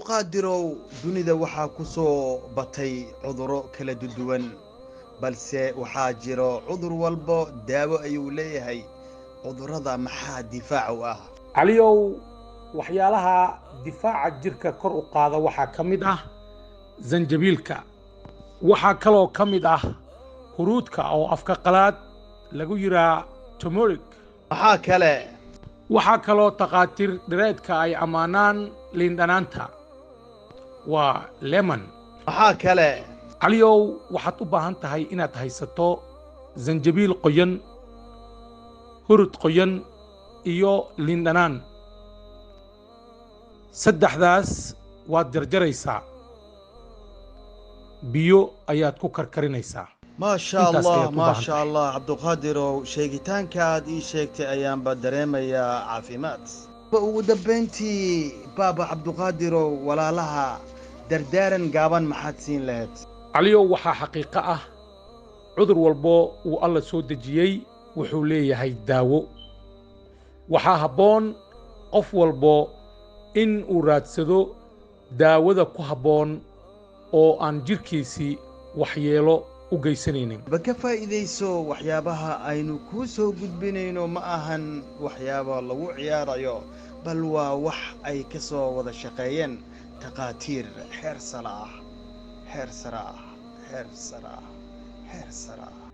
Cabduqaadirow, dunida waxaa ku soo batay cudurro kala duwan, balse waxaa jiro cudur walbo daawo ayuu leeyahay. Cudurrada maxaa difaac u ah? Caliyow, waxyaalaha difaaca jirka kor u qaada waxaa ka mid ah zanjabiilka. Waxaa kaloo ka mid ah huruudka oo afka qalaad lagu yiraa turmeric. Maxaa kale? Waxaa kaloo takhaatiir dhireedka ay ammaanaan liindhanaanta, waa lemon. Maxaa kale? Caliyow, waxaad u baahan tahay inaad haysato zanjabiil qoyan, hurud qoyan iyo liindhanaan. Saddexdaas waad jarjaraysaa, biyo ayaad ku karkarinaysaa. Maasha Intaas Allah. ayaad u baahan Maasha tahay. Allah. Cabduqaadirow, sheegitaanka aad ii sheegtay ayaanba dareemayaa caafimaad. Ugu dambayntii, baaba Cabduqaadirow, walaalaha dardaaran gaaban maxaad siin lahayd? Caliyow, waxaa xaqiiqo ah cudur walbo uu Alla soo dejiyey wuxuu leeyahay daawo. Waxaa habboon qof walbo in uu raadsado daawada ku habboon oo aan jidhkiisii waxyeelo u geysanaynin. Ba ka faa'iidayso waxyaabaha aynu kuu soo gudbinayno. Ma ahan waxyaabo lagu ciyaarayo, bal waa wax ay ka soo wada shaqeeyeen takhaatiir heer sare ah, heer sare ah, heer sare ah, heer sare ah.